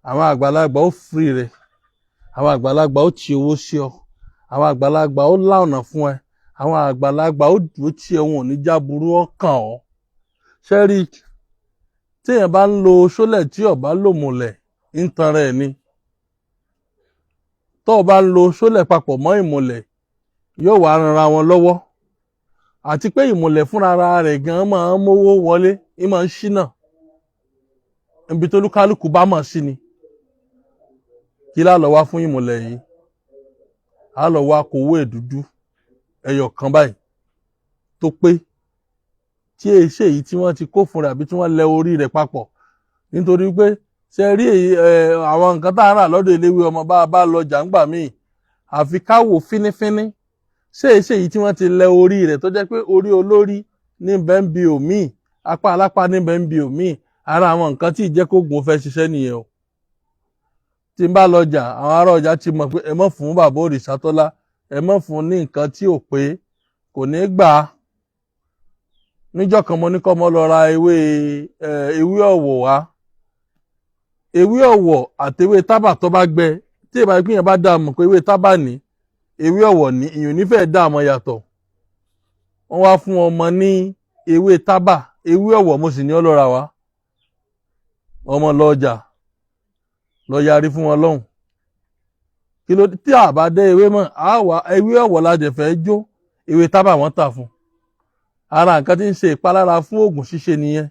Àwọn àgbàlagbà ó firi rẹ̀, àwọn àgbàlagbà ó ti owó sí ọ, àwọn àgbàlagbà ó lá ọ̀nà fún ẹ, àwọn àgbàlagbà ó dúró tí ẹ, wọn ò ní jáburú ọkàn ọ. Ṣẹ́rí téèyàn bá ń lo sólẹ̀ tí ọba lò mùlẹ̀ ń tan rẹ̀ ni. Tó o bá ń lo sólẹ̀ papọ̀ mọ́ ìmùlẹ̀, yóò wá ranra wọn lọ́wọ́. Àti pé ìmùlẹ̀ fúnra rẹ̀ gan máa ń mówó wọlé, ń máa ń ṣínà ibi tó lúkálùkù bá mọ̀ sí ni. Kí lá lọ wá fún ìmùlẹ̀ yìí? Á lọ wá kówó èdúdú ẹyọ kan báyìí tó pé, tí èyí ṣe èyí tí wọ́n ti kó fún rẹ̀ àbí tí wọ́n lẹ orí rẹ̀ papọ̀. Nítorí pé ṣe rí èyí, àwọn nǹkan tá à ń rà lọ́dọ̀ eléwé ọmọ, bá a bá lọ jàǹgbà míì, àfi ká wò fínífíní. Ṣé èyí ṣe èyí tí wọ́n ti lẹ orí rẹ̀ tó jẹ́ pé orí olórí níbẹ̀ ń bi òmíì, apá alápá níbẹ̀ ń bi òmíì? Ara àwọn nǹkan tí ìjẹ́kógun fẹ́ ṣiṣẹ́ nìyẹn o. Tí n bá lọ jà, àwọn ará ọjà ti mọ̀ pé ẹ mọ̀ fún bàbá Òrìṣàtọ́lá, ẹ mọ̀ fún ní nǹkan tí ò pé, kò ní gbà á. Níjọ́ kan, mo ní kọ́ mọ́ lọ ra ewé ewé ọ̀wọ̀ wá, ewé ọ̀wọ̀ àtewé tábà tó bá gbẹ. Tí ìbá ìpínyàn bá dà mọ̀ pé ewé tábà ní, ewé ọ̀wọ̀ ní, ìyàn nífẹ̀ẹ́ dà mọ̀ yàtọ̀. Wọ́n wá fún ọmọ ní ewé tábà, ewé ọ̀wọ̀ mo sì ní ọ lọ rà wá. Ọmọ lọ ọjà lọ yarí fún wọn lọ́hùn. Kí ló tí a bá dé ewé mọ̀ á wà? Ewé ọ̀wọ̀ la jẹ̀ fẹ́ jó, ewé tábà wọ́n tà fún. Ara nǹkan tí ń ṣe ìpalára fún oògùn ṣíṣe nìyẹn.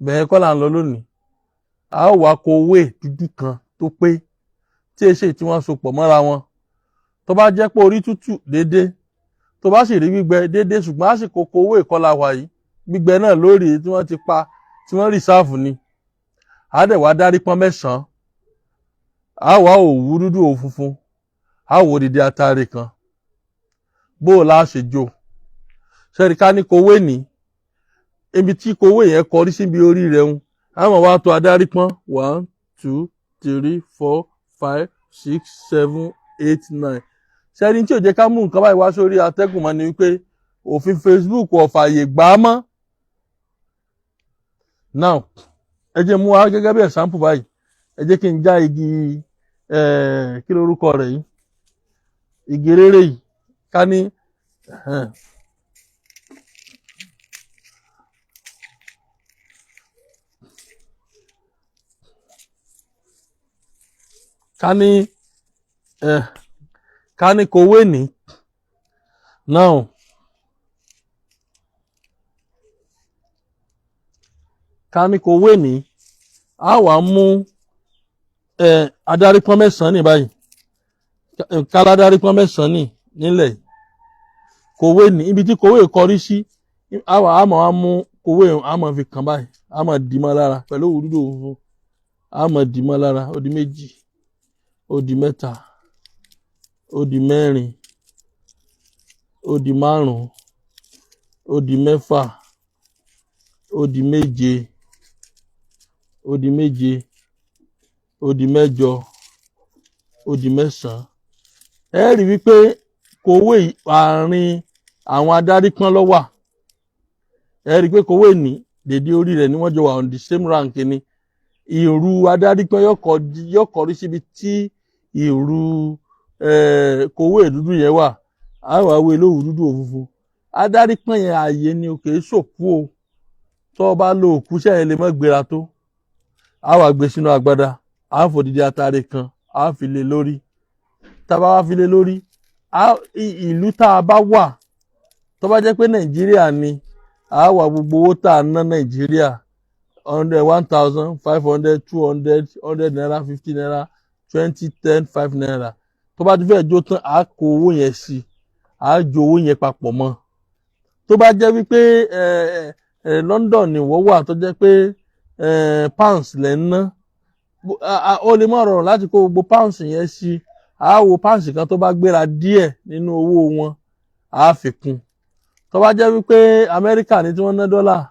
Bẹ́ẹ̀ kọ́ là ń lọ lónìí. A ó wá kó owó dúdú kan tó pé, tí èsè tí wọ́n so pọ̀ mọ́ra wọn. Tó bá jẹ́ pé orí tútù déédéé, tó bá sì rí gbígbẹ déédéé, ṣùgbọ́n àsìkò kó owó ìkọlà wà yìí, gbígbẹ náà lórí tí wọ́n ti pa, tí wọ́n rìsáàfù ni. A dẹ̀ wá dárí pọ́n mẹ́sàn-án, a wá òwú dúdú, òwú funfun, a wò odidi atare kan. Bó o la ṣe jó sẹ́ni, ká ní kowé ní ibi tí kowé yẹn kọrí síbi orí rẹ̀ ń, àwọn wa tó adarí pọ́n 1, 2, 3, 4, 5, 6, 7, 8, 9. Sẹ́ni tí ò jẹ́ ká mú nǹkan báyìí wá sórí atẹ́gùn mọ́ ni wípé òfin Facebook ò fààyè gbà á mọ́. Now, ẹ jẹ́ mú wa gẹ́gẹ́ bí example báyìí. Ẹ jẹ́ kí n já igi, kí lorúkọ rẹ̀ yìí, igi rere yìí, ká ní ká ní kowé ní. Now, ká ní kowé ní, a wà mú adarí pọ́n mẹ́sàn-án ní báyìí. Káládárí pọ́n mẹ́sàn-án ní nílẹ̀ kòwé ní ibi tí kòwé kọrí sí. A wà á máa mú kòwé, a máa fi kàn báyìí, a máa dì mọ́ lára pẹ̀lú òwú dúdú, òwú funfun, a máa dì mọ́ lára. Ó di méjì, ó di mẹ́ta, ó di mẹ́rin, ó di márùn-ún, ó di mẹ́fà, ó di méje, ó di méje, ó di mẹ́jọ, ó di mẹ́sàn-án. Ẹ rí wípé kòwé àárín àwọn adarí pọ́n ló wà. Ẹ rí pé kòwé ní dèdè orí rẹ̀ ni wọ́n jọ wà on the same rank ni. Ìrù adarí pọ́n yóò kọrí síbi tí ìrù kòwé dúdú yẹn wà. Á wà wé lówù dúdú òfunfun. Adarí pọ́n yẹn ààyè ni, òkè sòkú o. Tó o bá lo òkú sẹ́yìn lè mọ́ gbéra tó. Á wà gbé sínú agbada, á fòdìdí atare kan, á fi lé lórí. Tá a bá wá fi lé lórí, ìlú tá a bá wà, tó bá jẹ́ pé Nàìjíríà ni, á wà gbogbo owó tá a ná Nàìjíríà, 100, 1,500, 200, 100 naira, 50 naira, 20, 10, 5 naira. Tó bá ti fẹ́ jó tán, á kó owó yẹn sí, á jó owó yẹn papọ̀ mọ́. Tó bá jẹ́ wípé ẹ ẹ London ni wọ́n wà, tó jẹ́ pé pounds lẹ́ ń ná, ó lè má rọrùn láti kó gbogbo pounds yẹn sí. Á wo pounds kan tó bá gbéra díẹ̀ nínú owó wọn, á fi kún. Tó bá jẹ́ wípé Amẹ́ríkà ní tí wọ́n ná dọ́là,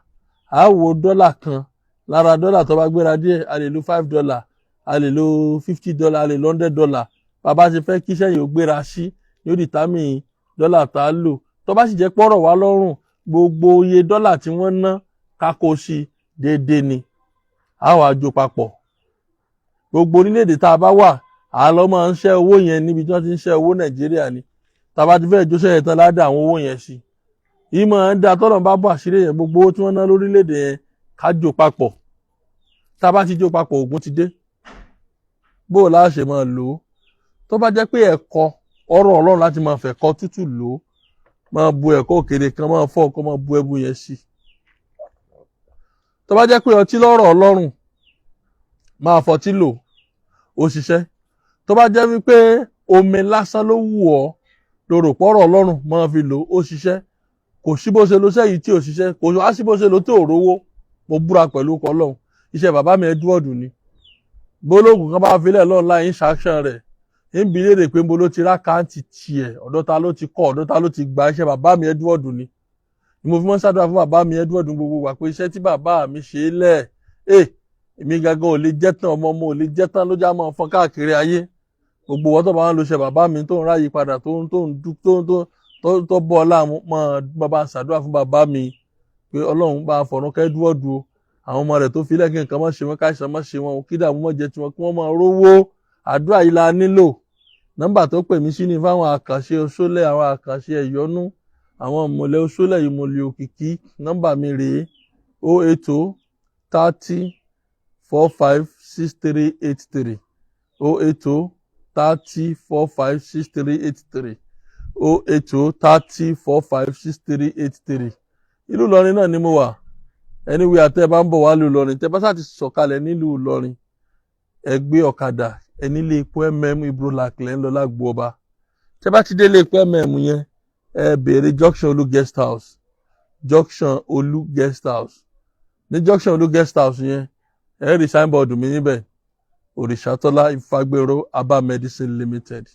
á wo dọ́là kan lára dọ́là tó bá gbéra díẹ̀. A lè lo $5, a lè lo $50, a lè lo $100. Bàbá ṣe fẹ́ kí iṣẹ́ yìí ó gbéra sí yóò determine dọ́là tá a lò. Tó bá sì jẹ́ pọ́rọ̀ wá lọ́rùn, gbogbo iye dọ́là tí wọ́n ná kákó sí déédéé ni, á wàá jó papọ̀. Gbogbo orílẹ̀-èdè tá a bá wà, à lọ máa ń ṣẹ́ owó yẹn níbi tí wọ́n ti ń ṣẹ́ owó Nàìjíríà ni. Tá a bá ti fẹ́ jóṣẹ́ yẹn tán, ládàá àwọn owó yẹn sí yìí máa ń da. Tọ́lọ̀ bá bọ̀ àṣírí yẹn, gbogbo owó tí wọ́n ná lórílẹ̀-èdè yẹn, ká jó papọ̀. Tá a bá ti jó papọ̀, ògùn ti dé. Bó o láṣẹ máa lò ó, tó bá jẹ́ pé ẹ̀kọ́ ọ̀rọ̀ Ọlọ́run láti máa fẹ̀kọ́ tútù lò ó, máa bu ẹ̀kọ́ òkèlè kan, máa fọ́ ọkọ, máa bu ẹbu yẹn sí. Tó bá jẹ́ pé ọtí lọ́rọ̀ Ọlọ́run, máa fọtí lò ó, ṣiṣẹ́. Tó bá jẹ́ wípé omi lásán ló wù ọ́ lórò pọ́rọ̀ Ọlọ́run, máa fi lò ó, ṣiṣẹ́. Kò sí bó ṣe lo sẹ́yìn tí ò ṣiṣẹ́, kò wá sí bó ṣe lo tó ò rówó. Mo búra pẹ̀lú ọkọ̀ Ọlọ́run, iṣẹ́ bàbá mi Edward ni. Bólógùn kan bá filẹ̀ lọ́ọ̀ láì ń ṣàṣàn rẹ̀, ń bi léèrè pé nbo ló ti rá account tiẹ̀, ọ̀dọ̀ ta ló ti kọ́, ọ̀dọ̀ ta ló ti gba. Iṣẹ́ bàbá mi Edward ni. Ni mo fi mọ́ ṣàdúrà fún bàbá mi Edward gbogbo wà pé iṣẹ́ tí bàbá mi ṣe é lẹ̀ ẹ̀, èmi gangan ò lè jẹ́ tán, ọmọ ọmọ ò lè jẹ́ tán, ló já máa fọ́n káàkiri ayé. Gbogbo wọ́n tó bá ń lo iṣẹ́ bàbá mi, tó ń ráyè padà, tó ń tó ń dú tó ń tó tó bọ́ ọ láàmú, máa bá ṣàdúrà fún bàbá mi pé Ọlọ́run bá fọ̀run kẹ́ Edward o, àwọn ọmọ rẹ̀ tó fi lẹ́kìn nǹkan má ṣe wọn, káìsàn má ṣe wọn, kí dààmú má jẹ tiwọn, kí wọ́n máa rówó. Àdúrà yìí la nílò. Nọ́mbà tó pè mí sí ni fáwọn àkànṣe oṣólẹ̀, àwọn àkànṣe ẹ̀yọ́nú, àwọn ìmọ̀lẹ̀ oṣólẹ̀, ìmọ̀lẹ̀ òkìkí. Nọ́mbà mi rèé: 08030456383, 08030456383, 08030456383. Ìlú Ìlọrin náà ni mo wà. Anywhere àtẹ bá ń bọ̀ wá lù Ìlọrin, tẹ bá sá ti sọ̀kalẹ̀ nílùú Ìlọrin, ẹ gbé ọ̀kadà, ẹ nílé epo Ibrolac lẹ́ ń lọ lágbo ọba. Tẹ bá ti dé ilé epo yẹn, ẹ béèrè Junction Olú Guest House, Junction Olú Guest House. Ní Junction Olú Guest House yẹn, ẹ rí signboard mi níbẹ̀, Òrìṣàtọ́lá Ìfagbèrò Herbal Medicine Limited.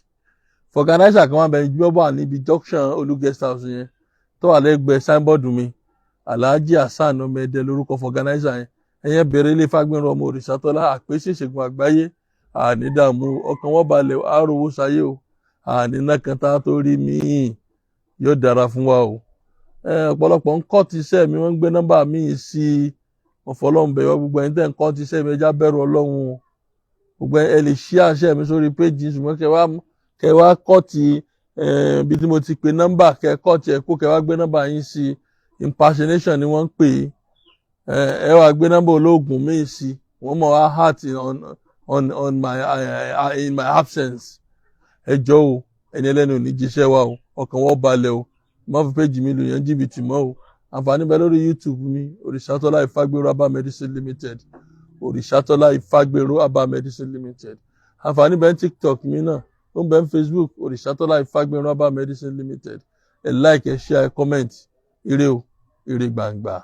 Vulcanizer kan wà bẹ́ẹ̀ gbọ́ wà níbi Junction Olú Guest House yẹn, tó wà lẹ́gbẹ̀ẹ́ signboard mi. Alhaji Hasan Ọmọẹdẹ lórúkọ vulcanizer yẹn. Ẹ̀yẹn bèrè ilé Fágbèrò ọmọ Òrìṣàtọ́lá, àpèsè ìṣègùn àgbáyé. Àní dààmú, ọkàn wọn balẹ̀, àròwó sáyé o, àní nákàntà tó rí míì, yóò dára fún wa o. Ọ̀pọ̀lọpọ̀ ń kọ́ ti iṣẹ́ mi, wọ́n ń gbé nọ́mbà míì sí i. Wọ́n fọlọ́run bẹ̀ wá, gbogbo ẹ̀yin tẹ́ ń kọ́ ti iṣẹ́ mi, ẹ já bẹ̀rù Ọlọ́run o. Gbogbo ẹ lè ṣí àṣẹ mi sórí péjì, ṣùgbọ́n kẹ wá kọ́ ti bí tí mo ti pe nọ́mbà, kẹ kọ́ ti ẹ̀ kó kẹ wá gbé nọ́mbà yín sí. Impersonation ni wọ́n ń pè é. Ẹ wá gbé nọ́mbà olóògùn míì sí, wọ́n mọ̀ wá heart on my in my absence. Ẹ jọ̀ọ́ o, ẹni ẹlẹ́ni ò ní jíṣẹ́ wa o, ọkàn wọn balẹ̀ o. Má fi péjì mi lù yẹn jìbìtì mọ́ o. Àǹfààní bẹ lórí YouTube mi, Òrìṣàtọ́lá Ìfágbèrò Herbal Medicine Limited, Òrìṣàtọ́lá Ìfágbèrò Herbal Medicine Limited. Àǹfààní bẹ ní TikTok mi náà, ó ń bẹ ní Facebook, Òrìṣàtọ́lá Ìfágbèrò Herbal Medicine Limited. Ẹ like, ẹ share, ẹ comment. Ire o, ire gbàngbà.